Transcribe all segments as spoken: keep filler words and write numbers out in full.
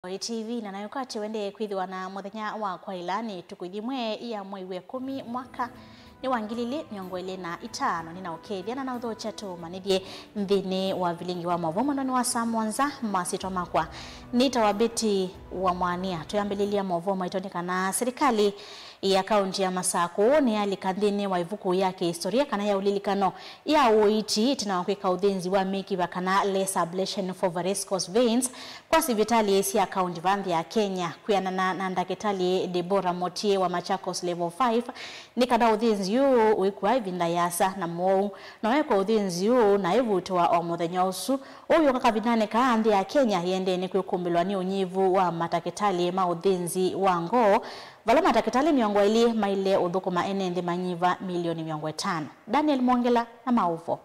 T V, na nayo kwatĩ wendee kwĩthĩwa na mũthenya wa kwaĩla nĩ tukũ ithimwe ya mwei wa ĩkũmi mwaka nĩ wa ngili ilĩ mĩongo ĩlĩ na itano. Nĩnaũkethya na naũthokya tũmanyĩthye nthĩnĩ wa vilingi wa maũvoo mwendonĩ wa saa mũonza. Masyĩtwa makwa nĩtawa Betty wa Mwania. Twĩambĩlĩlya maũvoo maitũ nĩ kana silikalĩ ya kaũnti ya Masakũ nĩyalika nthĩnĩ wa ĩvuku ya kĩhistoria kana ya ũlilikano ya ũiiti ĩtina wa kwĩka ũthĩnzi wa mĩkiva kana laser ablation for varicose veins kwa sivitalĩ sya kaũnti vaa nthĩ ya Kenya. Kwĩanana na ndakĩtalĩ Deborah Motie wa Machakos Level five, nĩ kana ũthĩnzi ũũ wĩkũa ĩvinda yasa na mowau, na wekwa ũthĩnzi ũũ na ĩvutĩwa o mũthenya ũsu. Ũũ wĩũka kavindanĩ kaa nthĩ ya Kenya yĩendee nĩ kwĩkumbĩlwa nĩ ũnyivu wa matakĩtalĩ ma ũthĩnzi wa ngoo, vala matakĩtalĩ mĩongo ĩlĩ maĩle ũthũkũma ene nthĩ manyiva milioni mĩongo ĩtano. Daniel Mwongela na maũvoo.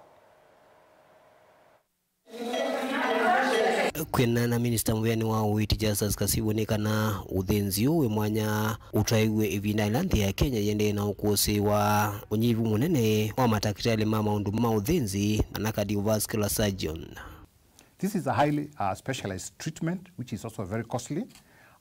Kwĩanana na minista mũvĩanĩ wa ũiiti Justus Kasivu, nĩ kana ũthĩnzi ũũ wĩ mwanya ũtwaĩw'e ĩvinda yĩla nthĩ ya Kenya yĩendee na ũkũsĩĩwa ũnyivu mũnene wa matakĩtalĩ ma maũndũ ma ũthĩnzi, kana cardiovascular surgeon. This is a highly, uh, specialized treatment, which is also very costly,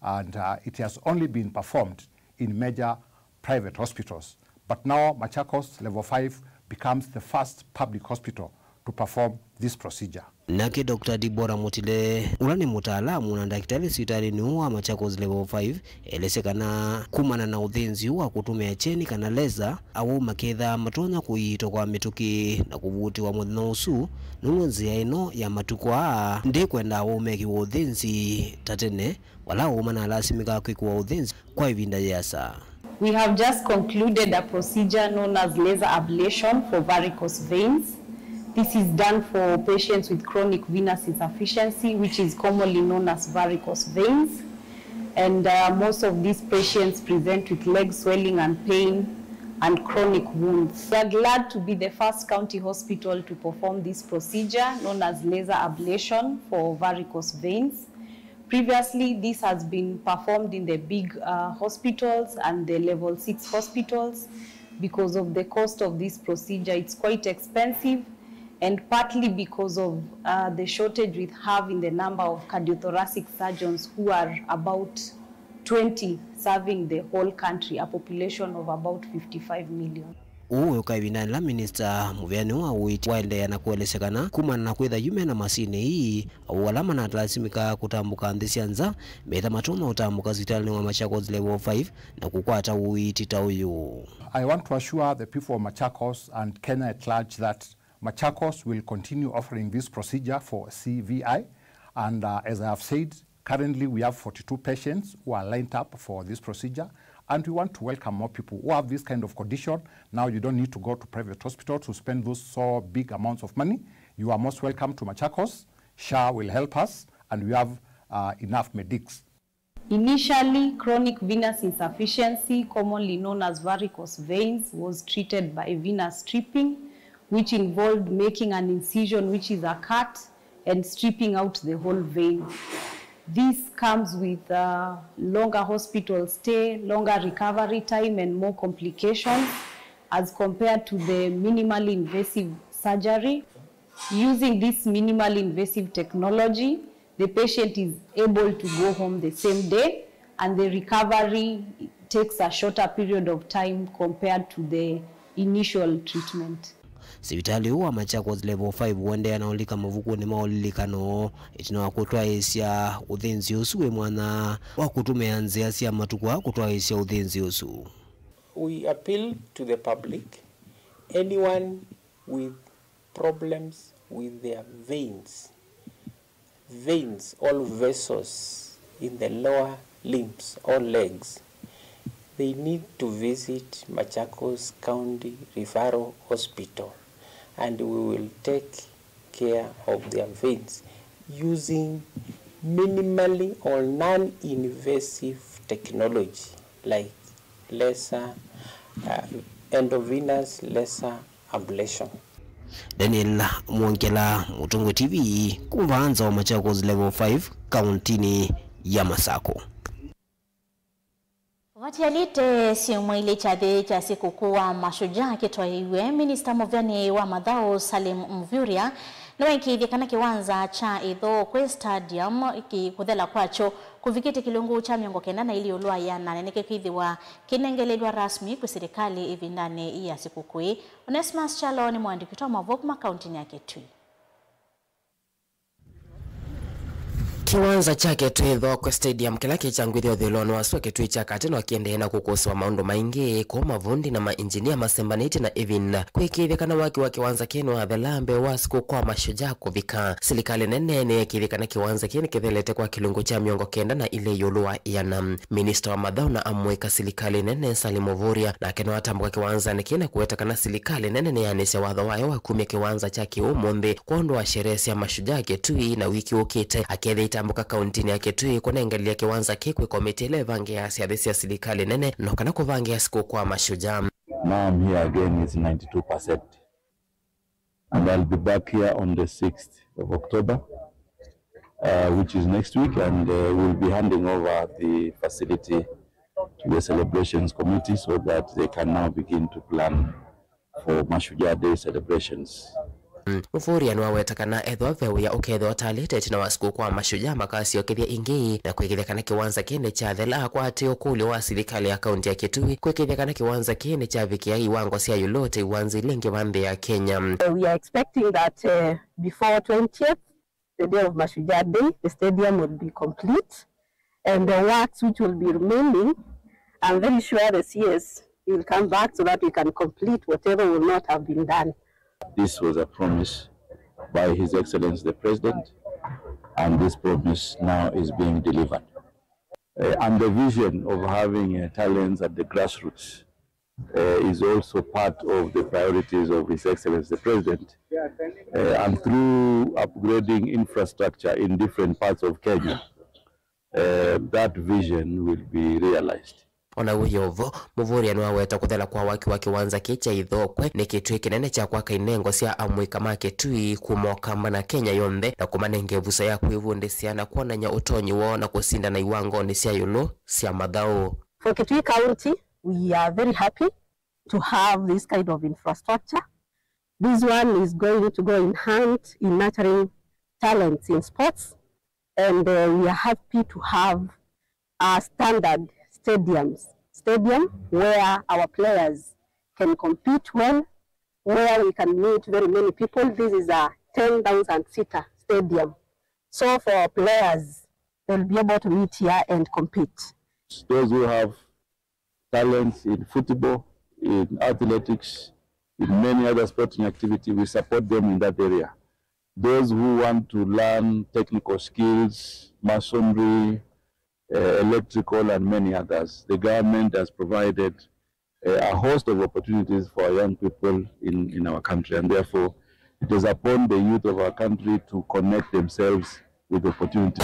and, uh, it has only been performed in major private hospitals. But now Machakos Level five becomes the first public hospital to perform this procedure. Nake Doctor Deborah Motile, ũla nĩ mũtaalamu na ndakĩtalĩ sivitalĩnĩ ũũ wa Machakos Level five, elesya kana kumana na ũthĩnzi ũũ wa kũtũmĩa kyeni kana laser, awau makethaa matonya kũiitwa kwa mĩtũkĩ na kũvutĩwa mũthenya ũsu, nũndũ nzĩa ĩno ya matukũ aa ndĩkwenda awau mekĩwe ũthĩnzi ta tene, vala awau manalasimĩkaa kwĩkĩwa ũthĩnzi kwa ĩvinda yĩasa. We have just concluded a procedure known as laser ablation for varicose veins. This is done for patients with chronic venous insufficiency, which is commonly known as varicose veins. And, uh, most of these patients present with leg swelling and pain and chronic wounds. We are glad to be the first county hospital to perform this procedure known as laser ablation for varicose veins. Previously, this has been performed in the big, uh, hospitals and the level six hospitals. Because of the cost of this procedure, it's quite expensive, and partly because of, uh, the shortage we have in the number of cardiothoracic surgeons, who are about twenty serving the whole country, a population of about fifty-five million. Ũũ wĩũka ĩvindanĩ yĩla minista mũvĩanĩ wa ũiiti waendeea na kũelesya kana kumana na kwĩtha yu mena masinĩ ii, awau ala manalasimĩkaa kũtambũka nthĩ sya nza, metha matonya ũtambũka sivitalĩnĩ wa Machakos Level five na kũkwata ũiiti ta ũyũ. I want to assure the people of Machakos and Kenya at large that Machakos will continue offering this procedure for C V I, and, uh, as I have said, currently we have forty-two patients who are lined up for this procedure, and we want to welcome more people who have this kind of condition. Now you don't need to go to private hospitals to spend those so big amounts of money. You are most welcome to Machakos. SHA will help us, and we have, uh, enough medics. Initially, chronic venous insufficiency, commonly known as varicose veins, was treated by venous stripping, which involved making an incision, which is a cut, and stripping out the whole vein. This comes with, uh, longer hospital stay, longer recovery time, and more complications as compared to the minimally invasive surgery. Using this minimally invasive technology, the patient is able to go home the same day, and the recovery takes a shorter period of time compared to the initial treatment. Sivitalĩ ũũ wa Machakos Level five ũendeea na ũlika mavukunĩ ma ũlilikano ĩtina wa kũtwaĩĩsya ũthĩnzi ũsu wĩ mwanya wa kũtũmĩa nzĩa sya matukũ aa kũtwaĩĩsya ũthĩnzi ũsu. We appeal to the public, anyone with problems with their veins, veins, all vessels in the lower limbs or legs, they need to visit Machakos County Referral Hospital, and we will take care of their veins using minimally or non-invasive technology like laser, uh, endovenous laser ablation. Daniel Mwongela, Mũtongoi T V, kuma vaa nza wa Machakos Level five, kauntinĩ ya Masakũ. Vatialĩte syumwa ilĩ kyathĩ kya sikũkũ wa Mashujaa kĩtwaĩwe, minista mũvĩanĩ wa mathaũ Salim Mvurya Nĩwaĩkĩĩthye kana kĩwanza kya Ĩthookwe Stadium kĩ-, kũthela kwakyo kũvikĩte kĩlungu kya mĩongo kenda na ilĩ ĩũlũ wa ĩana nĩkĩkwĩthĩwa kĩnengelelw'a rasmi kwĩ silikalĩ ĩvindanĩ ya sikũkũ ĩĩ. Onesmus Kyalo nĩ mũandĩki witũ wa maũvoo kuma kauntinĩ ya Kitui. Kĩwanza kya Kitui Ĩthookwe Stadium, kĩla kĩ kya nguthu ũthũĩlonĩ wa sua Kitui kya katĩ, no kĩendee na kũkũsĩwa maũndũ maingĩ, kũu mavundi na mainjinia masembanĩtye na ĩvinda kwĩkĩĩthya kana waki wa kĩwanza kĩĩ nĩwathela mbee wa sikũkũ wa Mashujaa kũvika. Silikalĩ nene nĩyeekĩĩthya kana kĩwanza kĩĩ nĩkĩthelete kwa kĩlungu kya mĩongo kenda na ilĩ ĩũlũ wa ĩana. Minista wa mathaũ na amũika silikalĩ nene, Salim Mvurya, nake nĩwatambũka kĩwanzanĩ kĩĩ na kũweta kana silikalĩ nene nĩyaanĩsya watho wayo wa kumya kĩwanza kya kĩũmũnthĩ kwondũ wa sherehe sya Mashujaa Kitui, na wiki ũkĩte akethĩa itambũka kauntinĩ ya Kitui kũnengelelya kĩwanza kĩĩ kwĩ komitĩ ĩla ĩvangĩaa syathĩ sya silikalĩ nene no kana kũvangĩa sikũkũ wa Mashujaa. Now I'm here again, it's ninety-two percent. And I'll be back here on the sixth of October, uh, which is next week, and, uh, we'll be handing over the facility to the celebrations committee so that they can now begin to plan for Mashujaa Day celebrations. Mm. Mvurya nĩwaweta kana ethĩwa ve wĩa ũkethĩwa ũtalĩte ĩtina wa sikũkũ wa Mashujaa, makasyokethya ĩngĩ na kwĩkĩĩthya kana kĩwanza kĩĩ nĩkyathela, kwatĩ ũkũlyo wa silikalĩ ya kaunti ya Kitui kwĩkĩĩthya kana kĩwanza kĩĩ nĩkyavikĩa iwango sya ĩũlũ ta iwanza ila ingĩ va nthĩ ya Kenya. Uh, we are expecting that, uh, before twentieth, the day of Mashujaa Day, the stadium will be complete, and the works which will be remaining, I'm very sure the C S will come back so that we can complete whatever will not have been done. This was a promise by His Excellency the President, and this promise now is being delivered. Uh, and the vision of having, uh, talents at the grassroots, uh, is also part of the priorities of His Excellency the President. Uh, and through upgrading infrastructure in different parts of Kenya, uh, that vision will be realized. O na wĩ o vo, Mvurya nĩwaweta kũthela kwa waki wa kĩwanza kĩĩ kya Ĩthookwe nĩ kĩtw'ĩ kĩnene kya kwaka inengo sya amũika ma Kitui kuma Ũkamba na Kenya yonthe, na kũmanenga ĩvuso ya kwĩvundĩsya na kwonany'a ũtonyi woo na kũsindana iwangonĩ sya ĩũlũ sya mathaũ. For Kitui County, we are very happy to have this kind of infrastructure. This one is going to go in hand in nurturing talents in sports, and, uh, we are happy to have a standard stadiums, stadium where our players can compete well, where we can meet very many people. This is a ten thousand seater stadium. So for our players, they'll be able to meet here and compete. Those who have talents in football, in athletics, in many other sporting activity, we support them in that area. Those who want to learn technical skills, masonry, uh, electrical, and many others, the government has provided, uh, a host of opportunities for our young people in, in our country, and therefore it is upon the youth of our country to connect themselves with opportunity.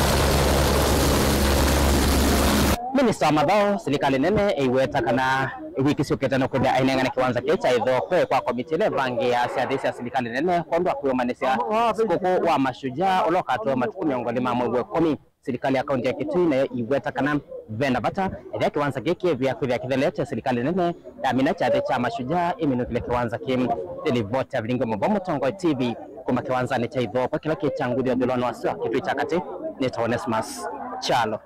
Minista wa mathaũ silikalĩ nene ĩiweta kana wiki syũkĩte nũkwĩthĩa ainengane kĩwanza kĩĩ kya Ĩthookwe kwa komitĩ ĩla ĩvangĩaa syathĩ sya silikalĩ nene kwondũ wa kwĩyũmanĩsya sikũkũ wa Mashujaa ũla ũkatũa matukũ mĩongo ĩlĩ ma mwei wa ĩkũmi. Silikalĩ ya kaunti ya Kitui nayo ĩiweta kana vena vata ethĩa kĩwanza kĩĩ kĩĩvĩa kwĩthĩa kĩthelete. Silikalĩ nene yamina kyathĩ kya Mashujaa ĩminũkĩle kĩwanza kĩĩ. Nĩ livoti ya Vilingi wa Maũvoo Mũtongoi T V kuma kĩwanzanĩ kya Ĩthookwe kĩla kĩ kya nguthu ũthũĩlonĩ wa sua Kitui kya katĩ, nĩtawa Onesmus Kyalo.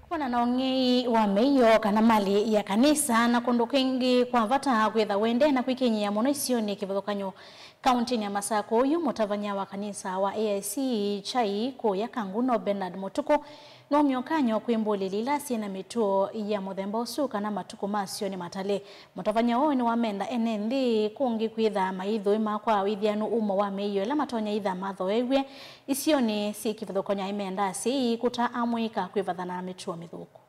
Kwonana na ũng'ei wa mĩio kana mali ya kanisa na kũndũ kwingĩ kwa vata kwĩtha wendee na kwĩkinyĩa mũno isionĩ kĩvathũkany'o kauntinĩ ya Masakũ. Ũyũ mũtavany'a wa kanisa wa A I C Chai kũya Kangundo, Bernard Mũtukũ, nĩwaumya ũkany'o kwĩ mbũlĩli ila syĩ na mĩtuo ya mũthemba ũsu kana matukũ masyo nĩ matale. Mũtavany'a ũũ nĩwamenda ene nthĩ kũngĩ kwĩtha maithũĩma kwa wĩthyanu umo wa mĩio ĩla matonya itha mathoew'e isionĩ syĩ kĩvathũkany'o. Aimenda asyai kũtaa amũika kwĩvathana na mĩtuo mĩthũku.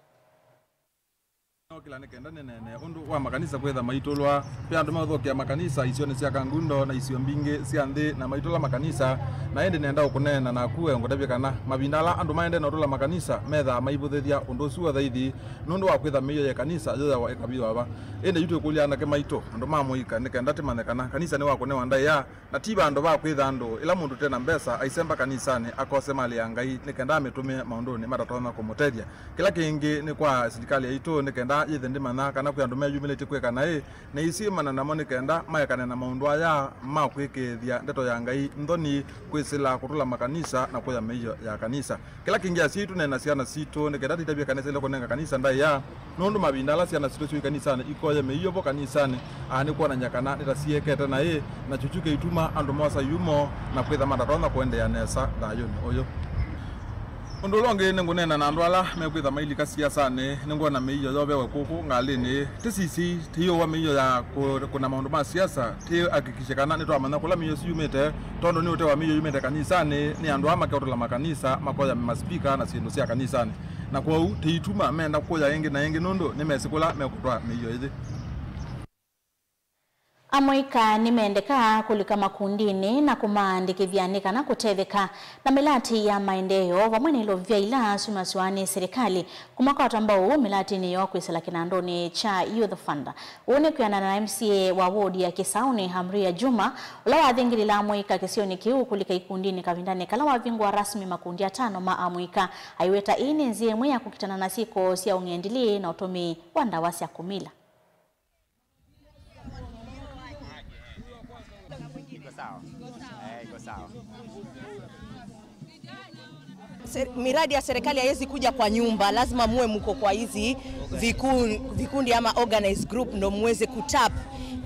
Nokĩla nĩ kenda nĩneene ũndũ wa makanisa kwĩtha maitũlwa. Ve andũ maũthokea makanisa isionĩ sya Kangundo na isio mbingĩ sya nthĩ na maitũla makanisa, na ĩndĩ nenda ũkũneena naku we ngũtavye kana mavinda ala andũ maendee na ũtũla makanisa methaa maivũthĩthya ũndũ ũsu wa thaithi nũndũ wa kwĩtha mĩio ya ĩkanisa yĩyawa ĩkaviwa va. Ĩndĩ yu twĩkũlya anake maitũ, andũ ma mũika, nĩ kenda tĩmanye kana kanisa nĩwakũnewa ndaĩa. Na ti vandũ va kwĩtha andũ, ĩla mũndũ ũte na mbesa aisemba kanisanĩ akose malĩ ya Ngai nĩ kenda amĩtũmĩe maũndũnĩ matatonya kũmũtethya. Kĩla kĩngĩ nĩ kwa silikalĩ yaitũ nĩ kenda Ĩthe ndĩmanya kana kwĩ andũ meyumĩlĩtye kwĩka naĩ, nĩisyĩmana namo nĩ kenda maekane na maũndũ aya ma kwĩkĩĩthya ndeto ya Ngai nthoni, kwĩsĩla kũtũla makanisa na kũya mĩio ya kanisa. Kĩla kĩngĩ asyai tũnee na syana sitũ nĩ kenda titavye kanisa ĩla kũnenga kanisa ndaĩa, nũndũ mavinda ala syana sitũ syĩ kanisanĩ ikoya mĩio vo kanisanĩ, aa, nĩ kwonany'a kana nĩ ta siekete naĩ, na kyũkyu kĩituma andũ mosa yumo na kwĩtha matatonya kũendeea nesa thayũnĩ ũyũ. Ũndũ ũla ũngĩ nĩngũneena na andũ ala mekwĩtha mailika siasanĩ, nĩngwona mĩio yovewe kũkũ ngalĩnĩ. Tĩsisi, tĩyũwa mĩio ya kũ-, kũna maũndũ ma siasa, tĩakikisye kana nĩtwamanya kũla mĩio syumĩte, tondũ nĩ ũtee wa mĩio yumĩte kanisanĩ, nĩ andũ aa makeũtũla makanisa, makoya masipika na syĩndũ sya kanisanĩ. Na kwoou, tĩituma menda kũya ĩngĩ na ĩngĩ nũndũ nĩmesĩ kũla mekũtwaa mĩio ĩyĩ. Amũika nĩmendekaa kũlika makundinĩ na kũmaandĩkĩthya nĩ kana kũtetheka na mĩlatĩ ya maendeeo vamwe na ilovia ila syumaswaa nĩ silikalĩ kũmakwata mbau mĩlatĩnĩ yoo kwĩsĩla kĩnandũnĩ kya Youth Fund. Ũu nĩ kwĩanana na M C A wa wodi ya Kĩsaũnĩ, Hamria Juma, ũla wathingĩlĩla amũika kĩsionĩ kĩu kũlika ikundinĩ kavindanĩ kala wavingũa rasmi makundi atano ma amũika. Aiweta ĩĩ nĩ nzĩa ĩmwe ya kũkitana na syĩko sya ũng'endilĩ na ũtũmĩi wa ndawa sya kũmila. Iko sawa. Eh, iko sawa. Ser-, miradi ya serikali haiwezi kuja kwa nyumba, lazima muwe mko kwa hizi vikun-, vikundi ama organized group ndo muweze kutap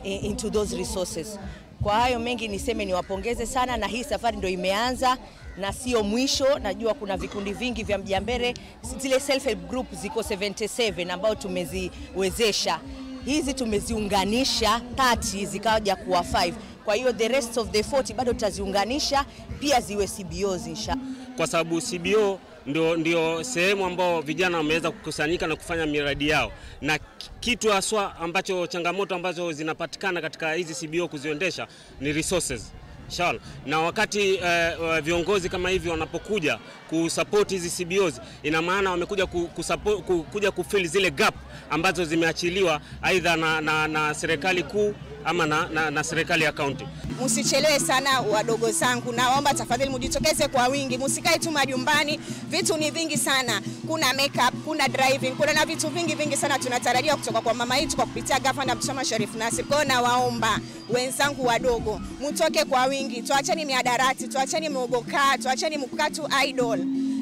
i-, into those resources. Kwa hayo mengi niseme niwapongeze sana, na hii safari ndo imeanza na sio mwisho. Najua kuna vikundi vingi vya Mjambere, zile self help group ziko seventy seven ambao tumeziwezesha. Hizi tumeziunganisha thirty zikaja kuwa five. Kwa hiyo the rest of the forty bado tutaziunganisha pia ziwe C B Os, insha. Kwa sababu C B O ndio, ndio sehemu ambao vijana wameweza kukusanyika na kufanya miradi yao, na ki-, kitu haswa ambacho, changamoto ambazo zinapatikana katika hizi C B O kuziendesha ni resources. Inshallah. Na wakati, eh, eh, viongozi kama hivi wanapokuja kusupport hizi C B Os, ina maana wamekuja ku-, kusupport, ku-, kuja kufill zile gap ambazo zimeachiliwa aidha na, na, na serikali kuu ama na, na, na serikali ya county. Msichelewe sana, wadogo zangu, nawaomba tafadhali mjitokeze kwa wingi, msikae tu majumbani. Vitu ni vingi sana, kuna makeup, kuna driving, kuna na vitu vingi vingi sana tunatarajia kutoka kwa mama yetu kwa kupitia gavana Abdulswamad Sharif Nassir. Kwa hiyo nawaomba wenzangu wadogo, mtoke kwa wingi, tuacheni miadarati, tuacheni mogoka, tuacheni mkatu idol.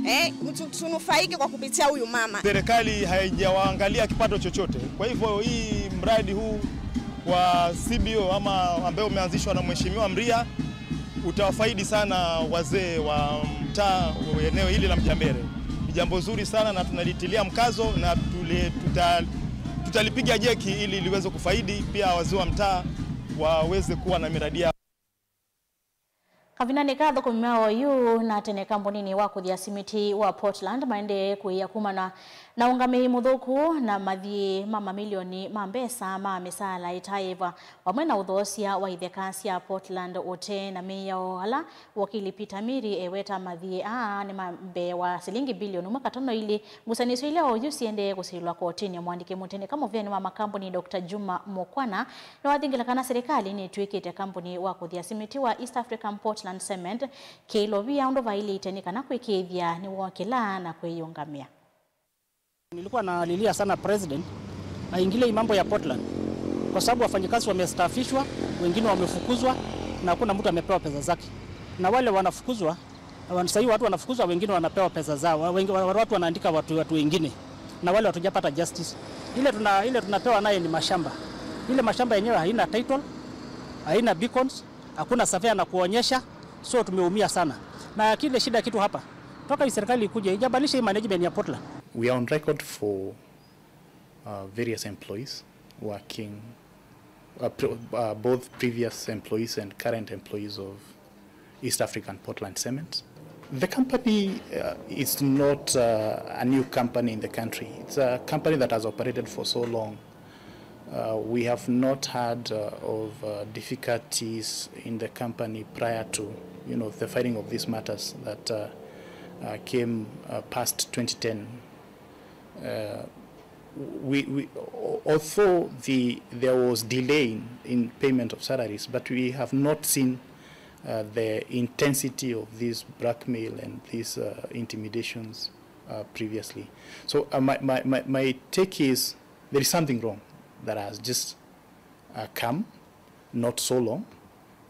Eh, mtu-, tunufaike kwa kupitia huyu mama. Serikali haijawaangalia kipato chochote. Kwa hivyo hii mradi huu wa C B O ama ambayo umeanzishwa na Mheshimiwa Mria utawafaidi sana wazee wa mtaa wa eneo hili la Mjambere. Ni jambo zuri sana na tunalitilia mkazo na tuli-, tuta-, tutalipiga jeki ili liweze kufaidi pia wazee wa mtaa waweze kuwa na miradi yao. Kavindanĩ ka athũkũmi ma oyu na tene kambuninĩ wa kũthĩa simiti wa Portland maendee kũĩa kumana na ũngamĩi mũthũku na mathiĩ ma mamilioni ma mbesa ma mĩsaala ĩtaĩva, vamwe na ũthoosya wa itheka sya Portland ũtee na mĩao ala wokili Peter Miri eweta mathiĩ aa nĩ ma mbee wa silingi bilioni ũmwe katono ilĩ. Ngusanĩsyo ila oyu siendee kũsilĩlwa kotinĩ. Mũandĩki mũtĩnĩka mũvĩanĩ wa makambuni Doctor Juma Mukwana nĩwathingĩla kana silikalĩ nĩtw'ĩkĩte kambuni wa kũthĩa simiti wa East African Portland Cement kĩilovia ũndũ vaĩlĩte nĩ kana kwĩkĩĩthya nĩwokĩla na kwĩyĩũngamĩa. Nilikuwa nalilia sana president aingilie hii mambo ya Portland kwa sababu wafanyikazi wamestaafishwa, wengine wamefukuzwa na hakuna mtu amepewa pesa zake, na wale wanafukuzwa Wan-, sahii watu wanafukuzwa, wengine wanapewa pesa zao, wa-, wengi, wa-, watu wanaandika watu, watu wengine, na wale hatujapata justice. Ile tuna-, ile tunapewa naye ni mashamba. Ile mashamba yenyewe haina title, haina beacons, hakuna surveyor na kuonyesha, so tumeumia sana. Na kile shida kitu hapa, toka hii serikali ikuje, ijabadilisha hii management ya Portland. We are on record for uh, various employees working, uh, pre- uh, both previous employees and current employees of East African Portland Cement. The company uh, is not uh, a new company in the country. It's a company that has operated for so long. Uh, we have not heard uh, of uh, difficulties in the company prior to, you know, the filing of these matters that uh, uh, came uh, past twenty ten. Uh, we, we, although the, there was delay in, in payment of salaries, but we have not seen uh, the intensity of this blackmail and these uh, intimidations uh, previously. So uh, my, my, my, my take is There is something wrong that has just uh, come, not so long.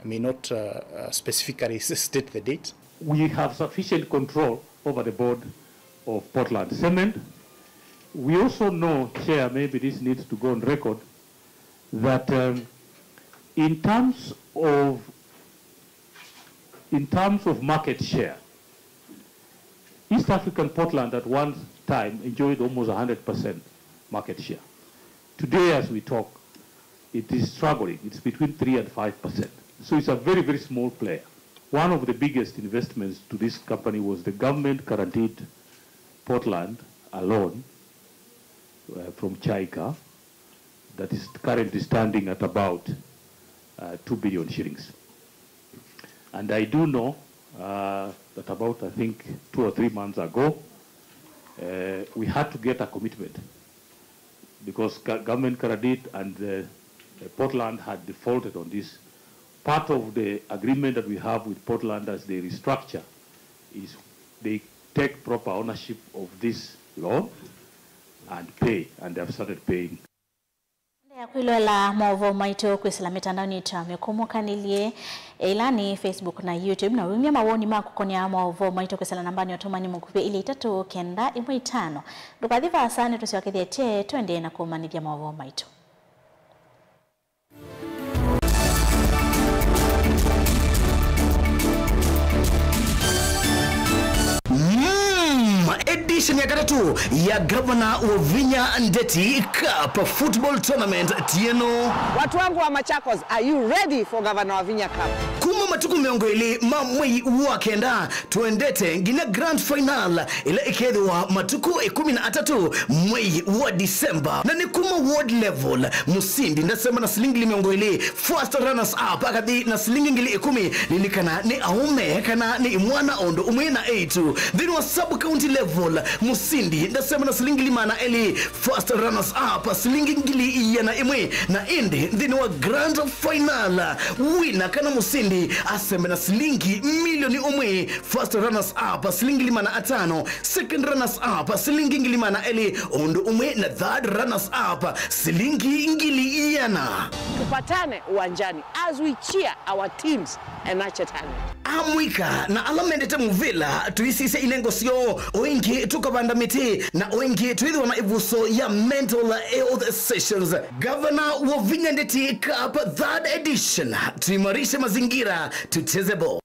I may not uh, uh, specifically s- state the date. We have sufficient control over the board of Portland Cement. We also know, Chair, maybe this needs to go on record, that um, in terms of in terms of market share, East African Portland at one time enjoyed almost one hundred percent market share. Today, as we talk, it is struggling. It's between three and five percent. So it's a very, very small player. One of the biggest investments to this company was the government guaranteed Portland a loan uh, from JICA that is currently standing at about uh, two billion shillings. And I do know uh, that about, I think, two or three months ago, uh, we had to get a commitment because go- government guaranteed and uh, uh, Portland had defaulted on this. Part of the agreement that we have with Portland as they restructure is they take proper ownership of this loan and pay, and they have started paying. Endeea kwĩloela maũvoo maitũ kwĩsĩla mĩtandaonĩ yitũ ya mĩkũmũkanĩlye, ĩla nĩ Facebook na YouTube, na ũimya mawoni maku kũkonea maũvoo maitũ kwĩsĩla nambanĩ ya ũtũmani mũkuvĩ ilĩ itatũ kenda ĩmwe itano. Ndũkathi vaasa, nĩtũsyokethye tye tũendee na kũmanyĩthya maũvoo maitũ. Mm, edition ya katatũ ya Gavana Wavinya Ndeti Cup Football Tournament tieno. Watu wangu wa Machakos, are you ready for Governor Wavinya Cup? Kuma matukũ mĩongo ĩlĩ ma mwei wa kenda, twendete nginya grand final ĩla ĩkethĩwa matukũ ĩkũmi na atatũ mwei wa December, na nĩ kuma ward level. Mũsindi ndasema na silingi ngili mĩongo ĩlĩ, first runners up akathi na silingi ngili ĩkũmi. Lilikana nĩ aũme kana nĩ imwana o ũndũ ũmwe na eĩtu. Nthĩnĩ wa sub county level, mũsindi ndasema na silingi ngili maana elĩ, first runners up silingi ngili iana ĩmwe, na ĩndĩ nthĩnĩ wa grand final, wina kana mũsindi asembe na silingi milioni ũmwe, first runners up silingi ngili maana atano, second runners up silingi ngili maana elĩ, o ũndũ ũmwe na third runners up silingi ngili iana. Tupatane uwanjani as we cheer our teams and nurture talent. Amũika na ala mendete mũvĩla, tũisisya inengo syoo, o ĩngĩ tũkavanda mĩtĩ, na o ĩngĩ twĩthĩwa na ĩvuso ya mental health sessions. Gavana Wavinya Ndeti Cup third edition, tuimarishe mazingira, tucheze ball.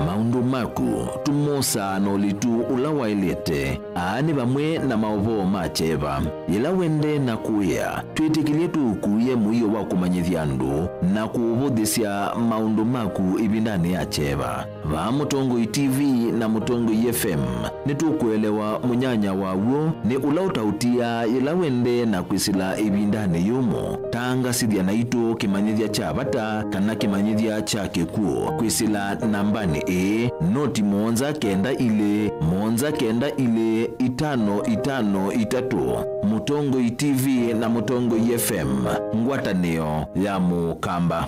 Maũndũ maku tũmosaa na ũlitu ũla waĩlĩte. Aa nĩ vamwe na maũvoo ma kyeva. Yĩla wendee na kũĩa, twĩtĩkĩlye tũũkuĩe mũio wa kũmanyĩthya andũ na kũũvũthĩsya maũndũ maku ĩvindanĩ ya kyeva. Vaa Mũtongoi T V na Mũtongoi F M, nĩtũkũelewa mũnyanya wa w'o nĩ ũla ũtaũtiaa yĩla wendee na kwĩsĩla ĩvindanĩ yũmũ. Tangasĩthya naitũ kĩmanyĩthya kya vata kana kĩmanyĩthya kya kĩkw'ũ kwĩsĩla nambanĩ ĩĩ, noti mũonza kenda ilĩ, mũonza kenda ilĩ, itano itano itatũ. Mũtongoi T V na Mũtongoi F M, ngwatanĩo ya Mũkamba.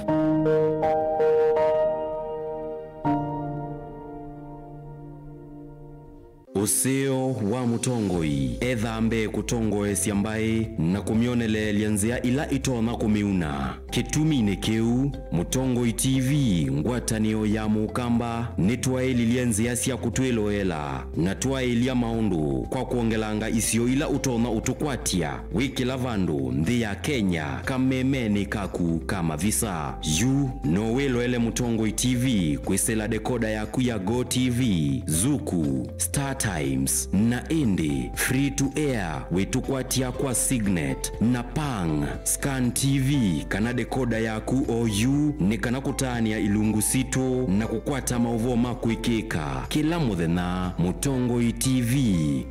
Ũseo wa mũtongoi ethaa mbee kũtongoesya mbaĩ na kũmyoneleelya nzĩa ila itonya kũmĩuna. Kĩtuminĩ kĩu, Mũtongoi T V, ngwatanĩo ya Mũkamba, nĩtwaĩlilye nzĩa sya kũtwĩloela na twaĩlya maũndũ kwa kwongelanga isio ila ũtonya ũtũkwatya wĩ kĩla vandũ nthĩ ya Kenya kamemenĩ kaku ka mavisa. Yu no wĩloele Mũtongoi T V kwĩsĩla dekoda yaku ya Go T V, Zuku, Star Times, na ĩndĩ free to air wĩtũkwatya kwa Signet na Pang. Scan T V kana dekoda yaku oyu nĩ kana kũtaanĩa ilungu sitũ na kũkwata maũvoo ma kwĩkĩka kĩla mũthenya. Mũtongoi T V,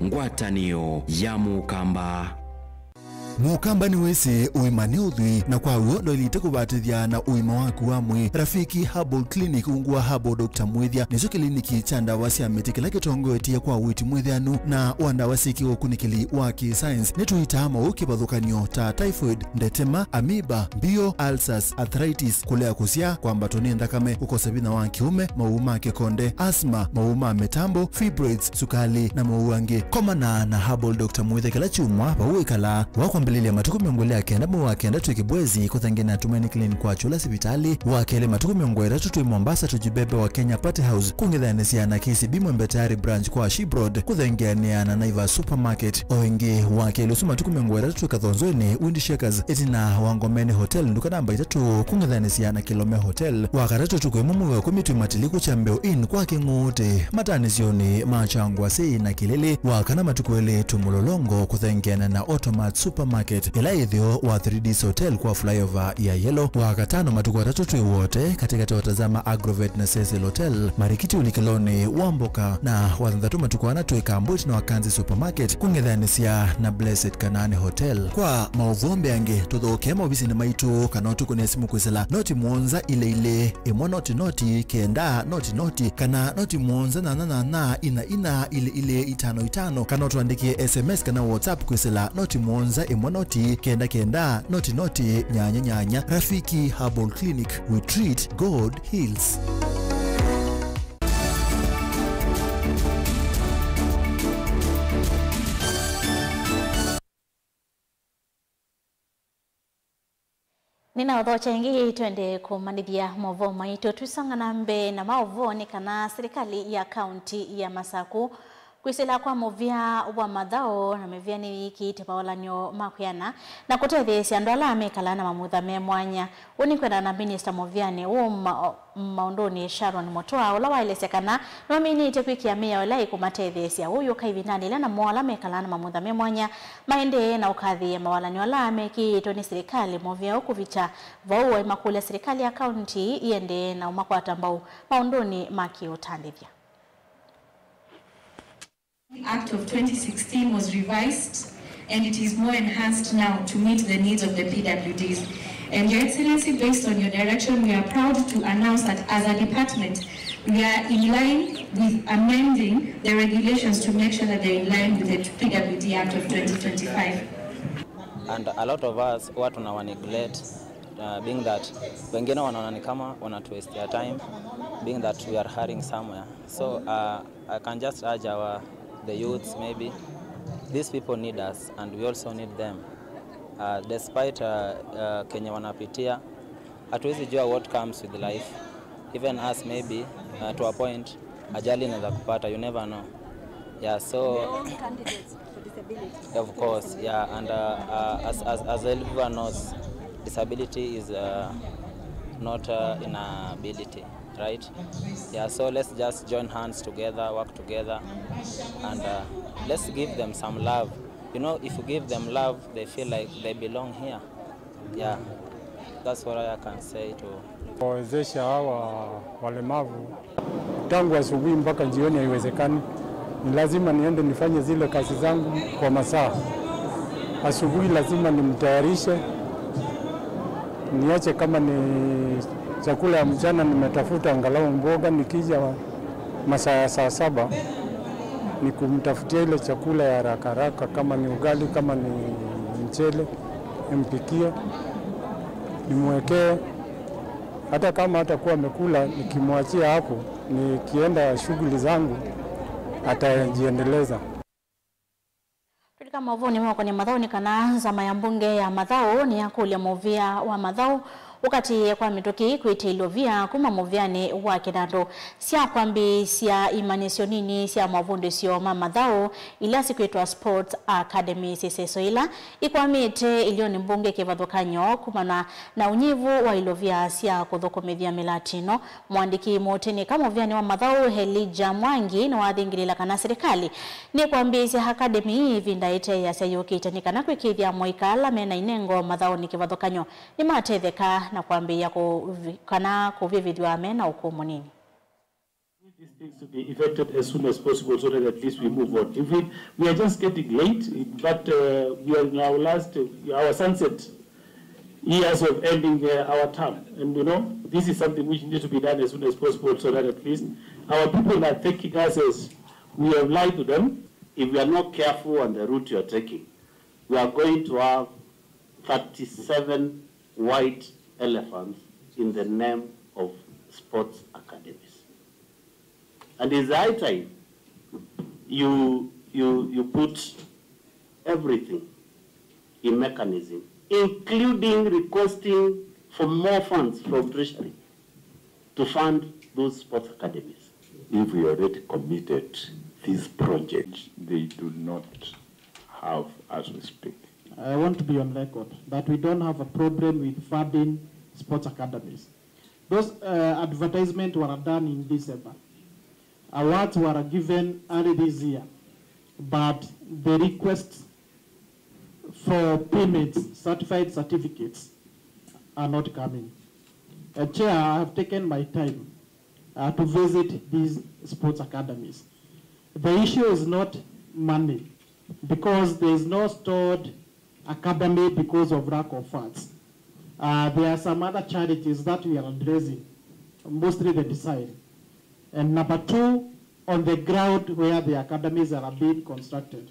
ngwatanĩo ya Mũkamba. Mũkamba nĩwĩsĩ ũima nĩ ũthwii, na kwa w'o ndwaĩlĩte kũvatĩthya na ũima waku wa mwĩĩ. Rafiki Herbal Clinic, ungu wa Herbal Doctor Mwĩthya, nĩkyo kĩliniki kya ndawa sya mĩtĩ kĩla kĩtongoetye kwa ũiiti mwĩthĩanu na wa ndawa syĩ kĩũkunĩkĩli wa kĩ-science. Nĩtũitaa maũũ kĩvathũkany'o ta typhoid, ndetema, amoeba, mbio, ulcers, arthritis, kũlea kũsyaa, kwambatwa nĩ nthakame, kũkosa vinya wa kĩũme, maũũ ma kĩkonde, asthma, maũũ ma mĩtambo, fibroids, sukali, na maũũ angĩ. Komana na Herbal Doctor Mwĩthya kĩla kyumwa vau wĩkalaa. Wa kwambĩlĩlya matukũ mĩongo ĩlĩ na kenda mwei wa kenda twĩ Kibwezi, kũthengeana na Tumaini Clinic kwa Chula sivitalĩ. Wa kelĩ matukũ mĩongo ĩtatũ twĩ Mombasa, Tujibebe wa Kenya Party House, kũng'ethanĩsya na K C B Mwembe Tayari Branch kwa Ship Road, kũthengeanĩa na Naivas Supermarket. O ĩngĩ, wa kelĩ ũsu matukũ mĩongo ĩtatũ twĩ Kathonzoini, Wind Shakers, ĩtina wa Ngomeni Hotel, nduka namba itatũ, kũng'ethanĩsya na Kilome Hotel. Wa katatũ ũtukũ ĩmwe mwei wa ĩkũmi twĩ Matiliku Kyambeo Inn kwa Kĩng'ũũtĩ, matanĩsyonĩ ma Kyangwasĩ na Kĩlĩlĩ. Wa kana matukũ elĩ twĩ Mũlolongo, kũthengeana na Automat Supermarket, ĩla ĩtheo wa Three Ds Hotel kwa flyover ya Yellow. Wa katano matukũ atatũ twĩ Wote, katĩkatĩ wa Tazama Agrovet na Cecil Hotel, marikiti ũlikĩlonĩ wa mboka, na wa thanthatũ matukũ ana twĩ Kambwit na Wakanzi Supermarket, kũng'ethanĩsya na Blessed Kanaani Hotel. Kwa maũvoo mbeange, tũthokee maovisinĩ maitũ kana ũtũkũnĩe simũ kwĩsĩla noti mũonza ilĩ ilĩ, ĩmwe noti noti, kenda noti noti, kana noti mũonza nyanya nyanya, ina ina, ilĩ ilĩ, itano itano, kana ũtũandĩkĩe S M S kana WhatsApp kwĩsĩla noti mũonza ĩmwe noti, kenda kenda, noti noti, nyanya nyanya. Rafiki Herbal Clinic, we treat, God heals. Nĩnaũthokya ĩngĩ, twende kũmanyĩthya maũvoo maitũ. Tũisonga na mbee na maũvoo nĩ kana silikalĩ ya kaunti ya Masaku kwĩsĩla kwa mũvĩa wa mathaũ na mĩvĩa nĩyĩkĩĩte mawalany'o ma kwĩana na kũtetheesya andũ ala mekalaa na mamutha me mwanya. Ũu nĩ kwendana na minista mũvĩanĩ ũũ ma-, maũndũnĩ Sharon Mutua, ũla waelesya kana nĩmaminĩtye kwĩkĩa mĩao ĩla ĩkũmatetheesya ũyũka ĩvindanĩ ĩla namo ala mekalaa na mamutha me mwanya maendee na ũkathĩĩa mawalany'o ala mekĩĩtwe nĩ silikalĩ mũvĩa ũkũvikya vau, aimakũlya silikalĩ ya kaunti ĩendee na ũmakwata mbau maũndũnĩ ma kĩũtandĩthya. Act of twenty sixteen was revised and it is more enhanced now to meet the needs of the P W Ds. And Your Excellency, based on your direction, we are proud to announce that as a department, we are in line with amending the regulations to make sure that they're in line with the P W D Act of twenty twenty-five. And a lot of us huwa tunawa neglect, uh, being that wengine wanaona ni kama wanatu waste their time, being that we are hurrying somewhere. So, uh, I can just urge our, the youths maybe, these people need us and we also need them. Uh, despite, uh, uh, kenye wanapitia, hatuwezi jua what comes with life. Even us maybe, uh, to a point, ajali inaweza kupata, you never know. Yeah, so. We're all candidates for disability. Of course, yeah, and, uh, uh, as, as, as everyone knows, disability is, uh, not, uh, inability, right? Yeah, so let's just join hands together, work together, and, uh, let's give them some love. You know, if you give them love, they feel like they belong here. Yeah, that's what I can say to. Kuwawezesha hawa walemavu tangu asubuhi mpaka jioni haiwezekani. Ni lazima niende nifanye zile kazi zangu kwa masaa. Asubuhi lazima nimtayarishe, niache kama ni chakula ya mchana, nimetafuta angalau mboga, nikija masaa ya saa saba ni kumtafutia ile chakula ya haraka haraka, kama ni ugali, kama ni mchele, nimpikie, nimwekee. Hata kama hatakuwa amekula, nikimwachia hapo, nikienda shughuli zangu, atajiendeleza. Tũlika maũvũnĩ makonĩ mathaũ nĩ kana nzama ya mbunge ya mathaũ nĩyakũlya mũvĩa wa mathaũ ũkatĩĩe kwa mĩtũkĩ kwĩtĩĩlya ũvĩa kuma mũvĩanĩ wa kĩnandũ sya kwambĩĩsya imanyĩsyo nini sya mavundĩsyo ma mathaũ ila sikwĩtwa sports academies, iseso ila ikwamĩte ĩlyonĩ mbunge kĩvathũkany'o kumana na ũnyivu wa ilovia sya kũthũkũmĩthya mĩlatino. Mũandĩki mũtĩnĩka mũvĩanĩ wa mathaũ Elijah Mwangi nĩwathingĩlĩĩla kana silikalĩ nĩkwambĩĩsya academy ĩĩ ĩvinda ĩteeasya yũkĩte nĩ kana kwĩkĩĩthya amũika ala me na inengo mathaũnĩ kĩvathũkany'o nĩmatetheka na kwambĩĩa kũvi-, kana kũvĩvĩthw'a me na ũkũũ mũnini. These things to be effected as soon as possible so that at least we move on. If we, we are just getting late, but uh, we are in our last, our sunset years of ending uh, our term. And you know, this is something which needs to be done as soon as possible so that at least our people are thanking us as we have lied to them. If we are not careful on the route you are taking, we are going to have thirty-seven white elephants in the name of sports academies. And it's high time you, you, you put everything in mechanism, including requesting for more funds from Treasury to fund those sports academies. If we already committed this project, they do not have as we speak. I want to be on record that we don't have a problem with funding sports academies. Those uh, advertisements were done in December. Awards were given early this year, but the requests for payments, certified certificates, are not coming. Uh, Chair, I have taken my time uh, to visit these sports academies. The issue is not money, because there is no stored academy because of lack of funds. Uh, there are some other challenges that we are addressing, mostly the design. And number two, on the ground where the academies are being constructed,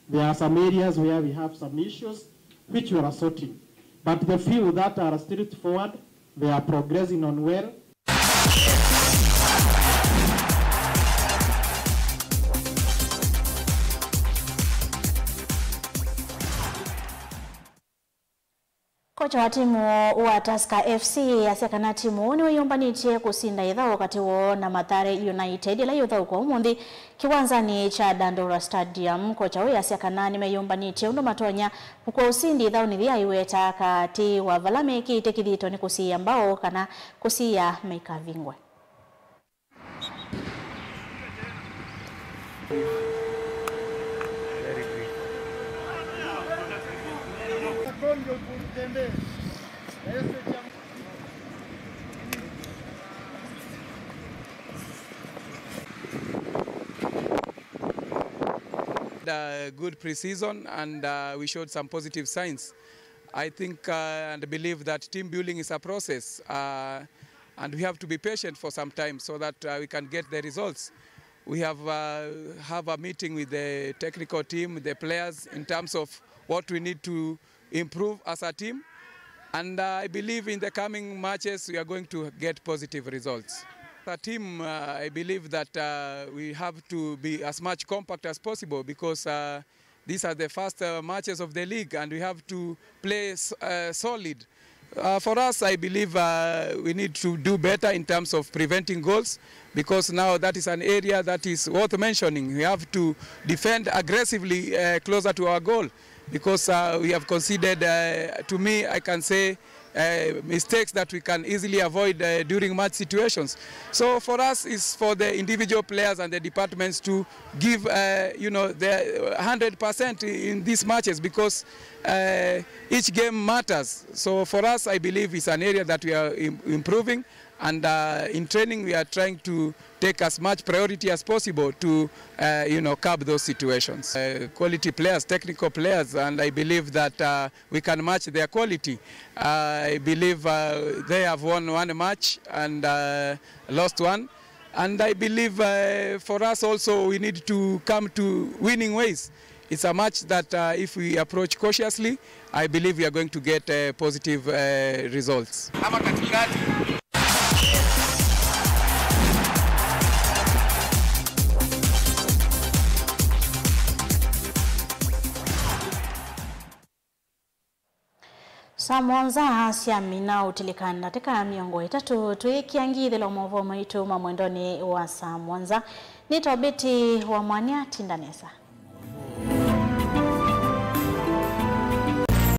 there are some areas where we have some issues which we are sorting. But the few that are straightforward, they are progressing on well. Kocha wa timu wa Tusker F C asya kana timu ũũ nĩwĩyũmbanĩtye kũsinda ĩthaũ katĩ woo na Mathare United ĩla yĩũthaũkwa ũmũnthĩ kĩwanzanĩ kya Dandora Stadium. Kocha ũyũ asya kana nĩmeyũmbanĩtye ũndũ matonya kũkua ũsindi ĩthaũnĩ yĩĩ aiweta katĩ wa vala mekĩĩte kĩthito nĩ kũsiĩĩa mbaũ kana kũsiĩĩa maikavingwe. A good pre-season and uh, we showed some positive signs. I think uh, and believe that team building is a process. Uh, and we have to be patient for some time so that uh, we can get the results. We have uh, have a meeting with the technical team, the players, in terms of what we need to improve as a team. And uh, I believe in the coming matches we are going to get positive results. As a team, uh, I believe that uh, we have to be as much compact as possible because uh, these are the first uh, matches of the league and we have to play s- uh, solid. Uh, for us, I believe uh, we need to do better in terms of preventing goals because now that is an area that is worth mentioning. We have to defend aggressively uh, closer to our goal because uh, we have conceded, uh, to me, I can say, uh, mistakes that we can easily avoid uh, during match situations. So for us, it's for the individual players and the departments to give, uh, you know, their hundred percent in these matches because uh, each game matters. So for us, I believe it's an area that we are im- improving, and uh, in training, we are trying to take as much priority as possible to, uh, you know, curb those situations. Uh, quality players, technical players, and I believe that uh, we can match their quality. I believe uh, they have won one match and uh, lost one. And I believe uh, for us also, we need to come to winning ways. It's a match that uh, if we approach cautiously, I believe we are going to get uh, positive uh, results. Hapa katikati. Saa mũonza syamina ũtilĩka ndatĩka mĩongo ĩtatũ, twĩkĩa ngithĩlo maũvoo maitũ ma mwendonĩ wa saa mũonza. Nĩ Tobiti wa Mwania, tinda nesa.